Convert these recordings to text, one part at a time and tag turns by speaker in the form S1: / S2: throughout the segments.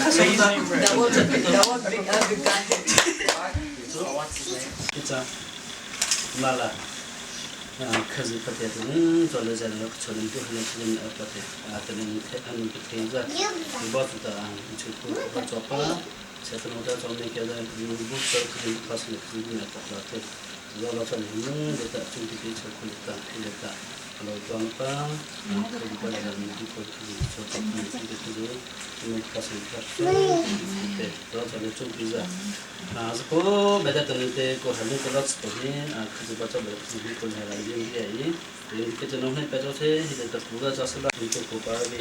S1: That was big, big guy.
S2: Mala khazi pate tin chole jan lo chole tu hne tin pate tin an te za bo tu ta chu ku ba cho pa se tu no ta cho ne ke da bu so ku khas ne ku ne ta ta te zo lo cha ne de ta chu ti chu ku ta le ta lo tuang pa ku pa la ni ku ku cho ta ni ti ku ne khas ne khas te zo cha ne chu ti za ko beda tan te ko han ko lot to ni khazu ba cha ba khazu ko na la yin ye yi yin ke no ne pe jo the hi de ta ku ga cha sa la ni ko ko pa bi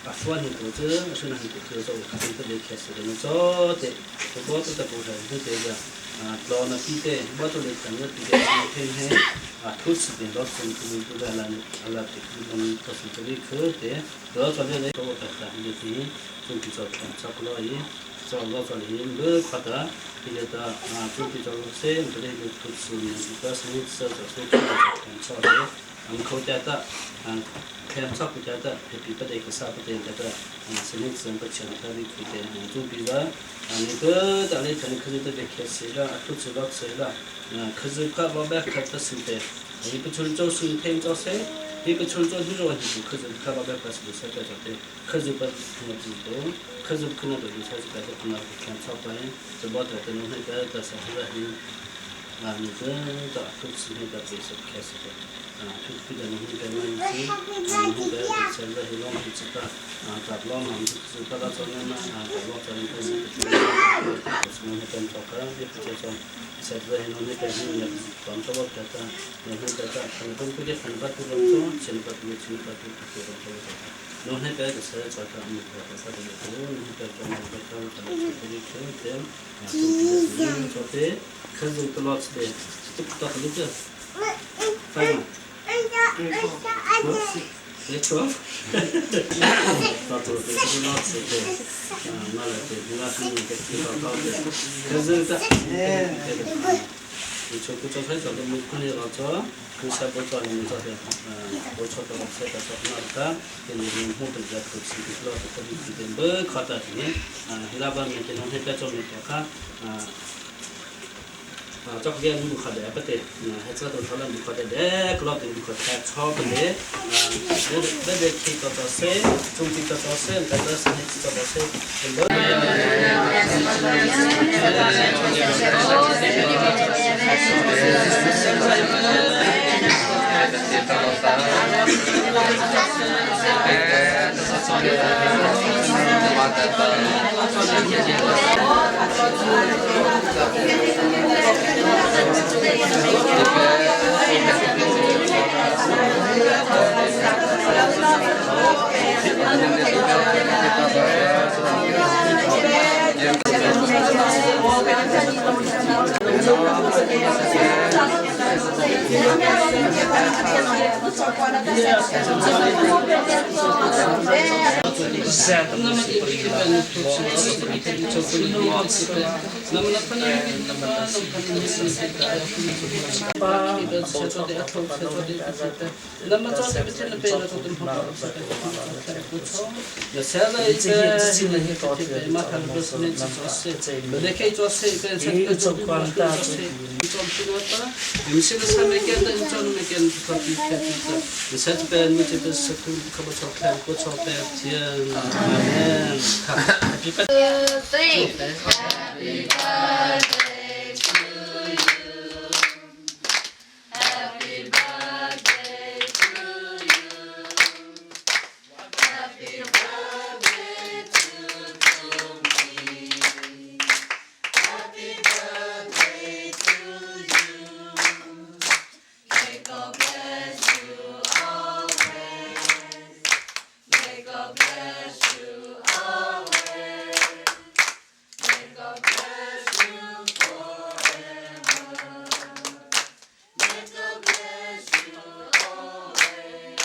S2: a fwa ni ko chu su na ni ko chu so khazu te le khe se no cho te ko bo to ta ko ha ni te ga a tlo na pi te bo to le tan na pi te ni the he a thu si de lo sun ku ku ga la ni ala te ku ni to su te bi khu te lo cho le ko ta ta ni ti chu ki cho cha ko lo yi cho lo cho le bu kha ta 이제 다 준비적으로 세 그래 그 그 스미스 저 소리 안 코자다 캠 차부자다 해피 버데이 그 사부데다 스미스 버천 타비 그때 준비가 아니 그 다음에 저는 그들도 백했어요. 투츠가 없어요. 그즈가 뭐백 같았을 때 이거 철저 순탱 저세 이거 철저 누르고 그즈 가바백 봤을 때 저때 그즈 버 그즈도 그즈 그나도 사실 가서 그나 캠 차바에 저 뭐다 는 해가 다 사실 아니 그 투츠 해가 돼서 캐서 투츠 되는 해가 많이 해가 제가 해놓은 투츠가 잡로 만 투츠가 저는 잡로 저는 투츠 해가 저가 이렇게 सेटवे हिनोने कहीं पंचो कहता नहीं कहता खनपन को खनपत रमचो छिनपत में छिनपत के रमचो नोहने पे सर चौथा हम कहता सर देखो नहीं कहता मैं कहता हूँ तो चौथे खजूर तो लॉट्स दे तो तो खजूर fine Retro. 这个木卡的不对，还这都他们木卡的，那个老的木卡太差不嘞，那那那去到到谁，中间到到谁，到到谁到到谁，
S1: Two, three. Happy birthday to you. Happy birthday to you. Happy birthday to Tumi. Happy birthday to you. May God bless you always. May God bless you always. May God bless you forever. May God bless you always.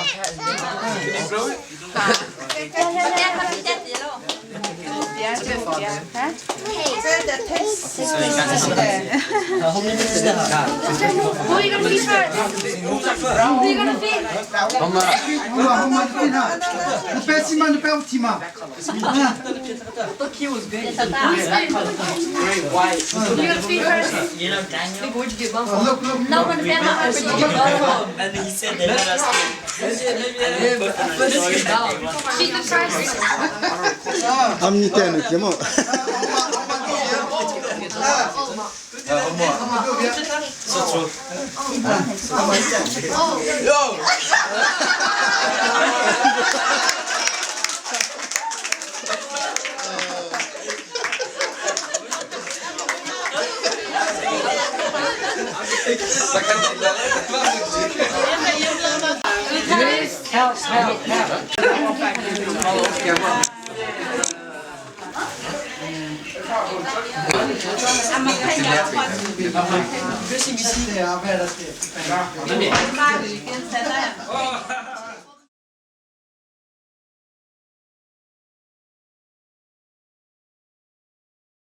S1: Who are you gonna feed first? Who are you gonna feed? Who you gonna feed first? No one
S2: And he said they let us
S1: Feed the first.
S3: Amni tenu kemo.